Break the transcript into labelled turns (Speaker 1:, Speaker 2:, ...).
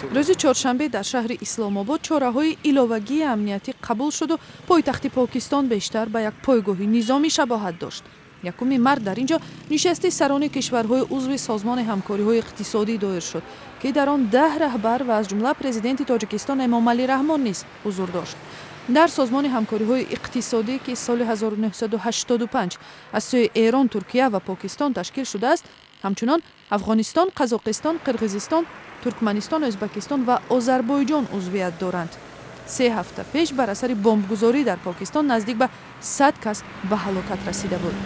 Speaker 1: Рӯзи чоршанбе дар шаҳри Исломобод чораҳои иловагии амниятӣ қабул шуду пойтахти Покистон бештар ба як пойгоҳи низомӣ шабоҳат дошт. 1 март дар ин ҷо нишасти сарони кишварҳои узви Созмони ҳамкориҳои иқтисодӣ доир шуд, ки дар он 10 раҳбар ва аз ҷумла президенти Тоҷикистон Эмомалӣ Раҳмон низ ҳузур дошт. Дар Созмони ҳамкориҳои иқтисодӣ, ки соли 1985 аз сӯи Эрон, Туркия ва Покистон ташкил шудааст, ҳамчунон Афғонистон, Қазоқистон, Қирғизистон, Туркманистон, Ӯзбекистон ва Озарбойҷон узвият доранд. 3 ҳафта пеш бар асари бомбгузорӣ дар Покистон наздик ба 100 кас ба ҳалокат расида буд.